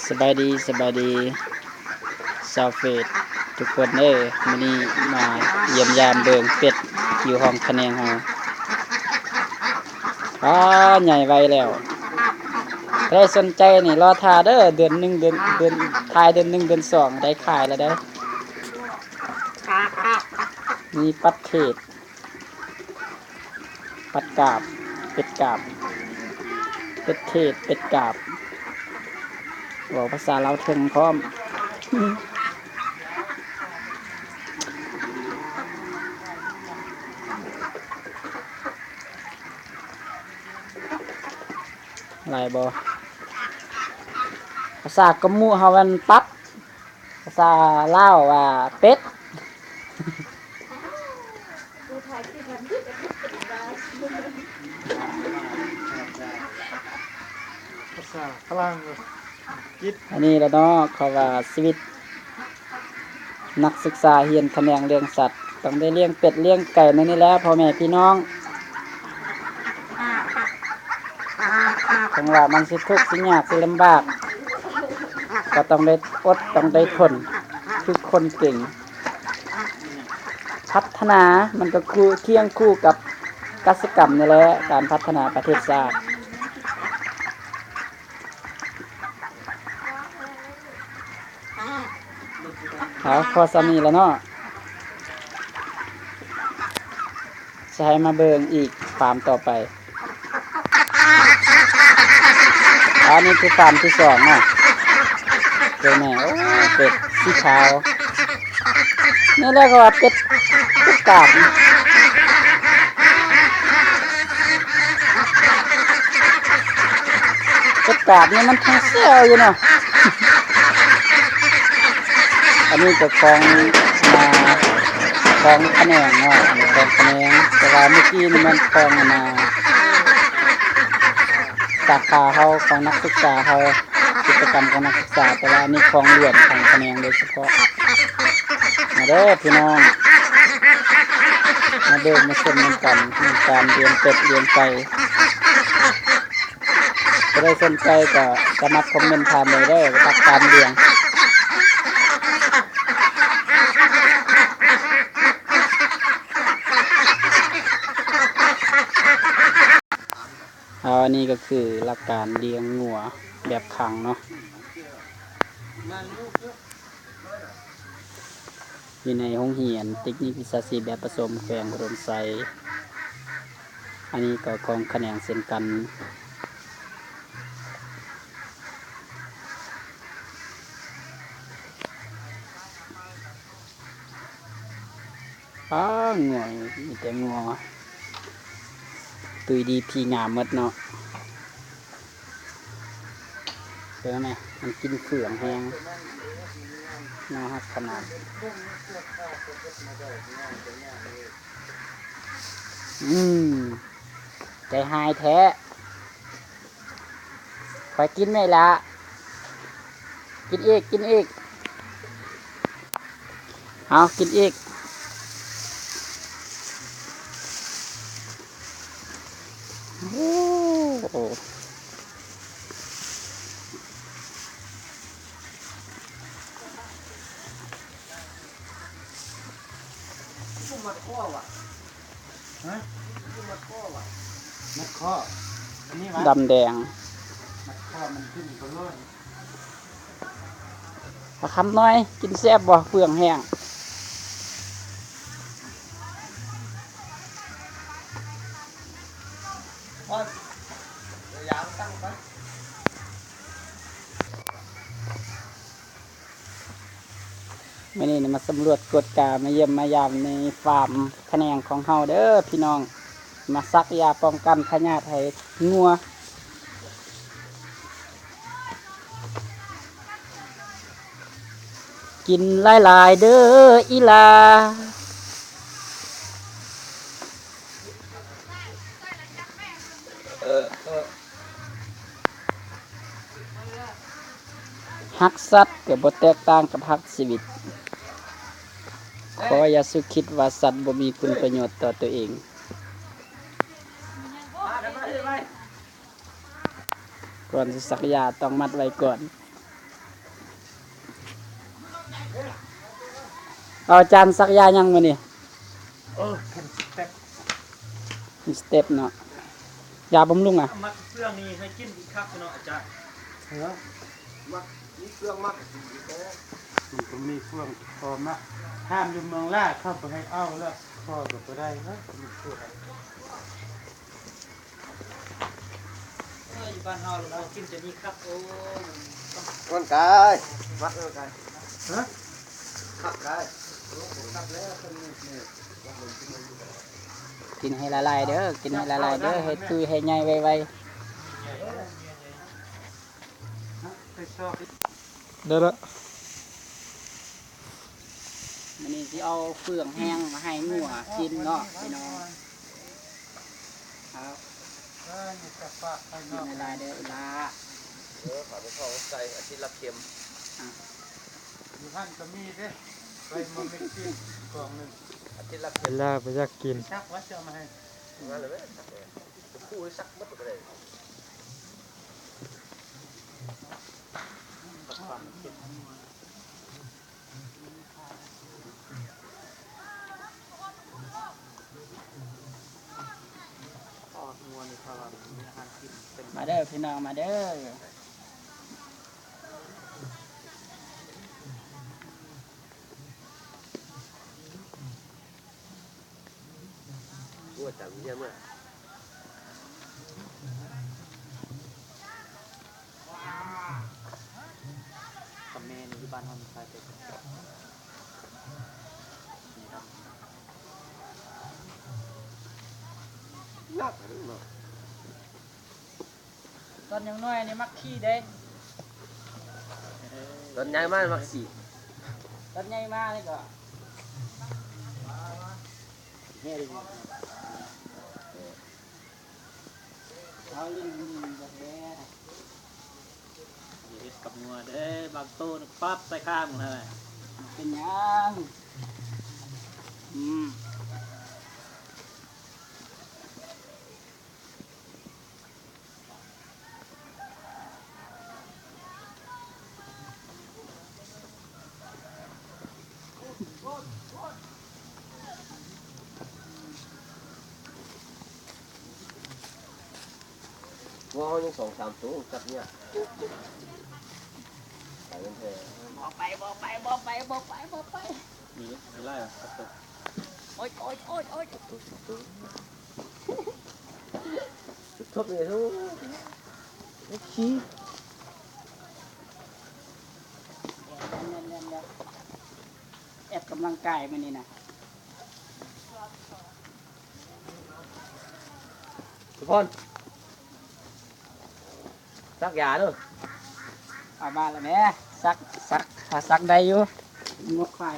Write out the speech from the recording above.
ສະບາຍດີ ສະບາຍດີຊາວເຟສທຸກຄົນເດີ. ມື້ນີ້ມາຢ້ຽມຢາມເບິ່ງເປັດຢູ່ຫ້ອງຂະແໜງເຮົາ. ອ້າ ໃຫຍ່ໄວແລ້ວ. ໃຜສົນໃຈນີ້ລໍຖ້າເດີ ເດືອນໜຶ່ງ ເດືອນ ເດືອນ ທ້າຍເດືອນໜຶ່ງເດືອນສອງໄດ້ຂາຍແລ້ວເດີ. ມີປັດເທດ ປັດກາບ ເປັດກາບ ເປັດເທດ ເປັດກາບ ເວົ້າພາສາລາວເຖິງພ້ອມ. ຫຼາຍບໍ່? ພາສາກະມຸເຮົາແມ່ນປັດ. ພາສາລາວວ່າເປັດ. ພາສາຝຣັ່ງວ່າກິດ. ອັນນີ້ລະເນາະ ເຂົາວ່າຊີວິດນັກສຶກສາຮຽນຂະແໜງລ້ຽງສັດ ຕ້ອງໄດ້ລ້ຽງເປັດລ້ຽງໄກ່ແນວນີ້ແຫຼະພໍ່ແມ່ພີ່ນ້ອງ. ເຖິງວ່າມັນຊິທຸກຊິຍາກຊິລຳບາກ ກໍຕ້ອງໄດ້ອົດຕ້ອງໄດ້ທົນ ຄືຄົນເກັ່ງ. ພັດທະນາມັນກໍຄູ່ ຄຽງຄູ່ກັບກະສິກຳນີ້ແຫຼະ ການພັດທະນາປະເທດຊາດ. ເອົາ ພໍສ່ຳນີ້ລະເນາະ ຊິໃຫ້ມາເບິ່ງອີກຟາມຕໍ່ໄປ. ອັນນີ້ຄືຟາມທີສອງເນາະ ເບິ່ງແນ່ ໂອ້ ເປັດສີຂາວ. ນີ້ແຫຼະເຂົາວ່າເປັດ ເປັດກາບ ເປັດກາບນີ້ມັນທັງແຊວຢູ່ເນາະ. ອັນນີ້ກໍຂອງ ອ່າ ຂອງຂະແໜງເນາະ ອັນນີ້ຂອງຂະແໜງ ແຕ່ວ່າມື້ກີ້ນີ້ແມ່ນຂອງ ອັນນ່າ ສາຂາເຮົາ ຂອງນັກສຶກສາເຮົາ ກິດຈະກຳຂອງນັກສຶກສາ ແຕ່ວ່າອັນນີ້ຂອງລວມຂອງຂະແໜງໂດຍສະເພາະ. ມາເດີພີ່ນ້ອງ ມາເບິ່ງມາຊົມນຳກັນ ການລ້ຽງເປັດລ້ຽງໄກ່. ຜູ້ໃດສົນໃຈກໍສາມາດຄອມເມັນຖາມໄດ້ເດີ ວ່າຕ້ອງການລ້ຽງ. ເອົາ ອັນນີ້ກໍຄືຫຼັກການລ້ຽງງົວແບບຂັງເນາະ ຢູ່ໃນໂຮງຮຽນເຕັກນິກວິຊາຊີບແບບປະສົມແຂວງອຸດົມໄຊ. ອັນນີ້ກໍຂອງຂະແໜງເຊັ່ນກັນ. ປ້າ ງົວ ມີແຕ່ງົວ ຕຸ້ຍດີພີງາມໝົດເນາະ. ເບິ່ງແມະ ມັນກິນເຟືອງແຮງ ໜ້າຮັກຂະໜາດ. ອືມ ໃຈຮ້າຍແທ້. ຂ້ອຍກິນໄດ້ລະ ກິນອີກ ກິນອີກ ເອົາ ກິນອີກ. ໂອ້ ມັດຂໍ້ ອັນນີ້ຫວາ ດຳແດງ ມັດຂໍ້ມັນຂຶ້ນຢູ່ເທິງໂລດ. ປາຄຳນ້ອຍ ກິນແຊບບໍ່? ເຟືອງແຫ້ງ. ມື້ນີ້ນະ ມາສຳຫຼວດກວດກາ ມາຢ້ຽມມາຢາມໃນຟາມຂະແໜງຂອງເຮົາເດີພີ່ນ້ອງ ມາສັກຢາປ້ອງກັນພະຍາດໃຫ້ງົວ. ກິນຫຼາຍໆເດີອີ່ຫຼ້າ. ຮັກສັດກໍບໍ່ແຕກຕ່າງກັບຮັກຊີວິດ. ຂໍຢ່າສຸຄິດວ່າສັດບໍ່ມີຄຸນປະໂຫຍດຕໍ່ຕົວເອງ. ກ່ອນຊິສັກຢາຕ້ອງມັດໄວ້ກ່ອນ. ເອົາ ອາຈານ ສັກຢາຫຍັງມື້ນີ້? ເອີ ເຂັມສະເຕັບ ມີສະເຕັບເນາະ. ຢາບຳລຸງອະ? ມັດເຟືອງນີ້ໃຫ້ກິນຄັກເນາະອາຈານ. ເອີ ມັດ ມີເຟືອງມັດ ມັນກໍມີເຟືອງພໍມັດ. ຖາມຢູ່ເມືອງລາວ ເຂົາບໍ່ໃຫ້ເອົາແລ້ວ ຂໍກໍບໍ່ໄດ້ເນາະ. ເອີ ຢູ່ບ້ານເຮົາລະບໍ່ກິນຈະມີຄັກ. ໂອ້ ມັນກາຍ ມັດມັນກາຍ ຮະ ຄັກກາຍ. ໂອ້ ຄັກແລ້ວ ກິນໃຫ້ຫຼາຍໆເດີ ກິນໃຫ້ຫຼາຍໆເດີ ໃຫ້ຕຸ້ຍໃຫ້ໃຫຍ່ໄວໆ. ໄດ້ລະ ມື້ນີ້ຊິເອົາເຟືອງແຫ້ງມາໃຫ້ງົວກິນເນາະພີ່ນ້ອງ. ເອົາ ກິນຫຼາຍໆເດີອີ່ຫຼ້າ. ເອີ ຂ້າພະເຈົ້າໃສ່ອາທິດລະເຂັມ. ອ່ະ ຢູ່ຫັ້ນກໍມີເດ້ ໃສ່ມາເມັດກິນກອງໜຶ່ງ ອາທິດລະເຂັມ. ອີ່ຫຼ້າບໍ່ຢາກກິນ ສັກວ່າຊິເອົາມາໃຫ້ ມາເລີຍ ສັກເລີຍ ຈະຄູ່ສັກໝົດກໍໄດ້. ມາເດີພີ່ນ້ອງ ມາເດີ. ຕອນຍັງນ້ອຍນີ້ມັກຂີ້ເດ້ ຕອນໃຫຍ່ມາມັກຂີ້ ຕອນໃຫຍ່ມານີ້ກໍ ເອົາ ຫຼິ້ນ ຫຼິ້ນບໍ່ແທ້ ຢ່າເຮັດກັບງົວເດີ ບາງໂຕປັບໃສ່ຄາງຫັ້ນແຫຼະ ເປັນຫຍັງ? ອືມ. ງົວເຮົາຍັງສອງສາມໂຕ ຈັບຍາກ ຂາຍເງິນແທ້ ບໍ່ໄປ ບໍ່ໄປ ບໍ່ໄປ ບໍ່ໄປ ບໍ່ໄປ. ມີ ມີຫຼາຍ ໂອ້ຍ ໂອ້ຍ ໂອ້ຍ ໂອ້ຍ ທຸບເລີຍ ໂອ້ຍ ຂີ້ ແອບກຳລັງກາຍມື້ນີ້ນະ ທຸກຄົນ. ສັກຢາເດີ ເອົາມາລະແມ້ ສັກ ສັກ ຖ້າສັກໄດ້ຢູ່ ງົວຄວາຍ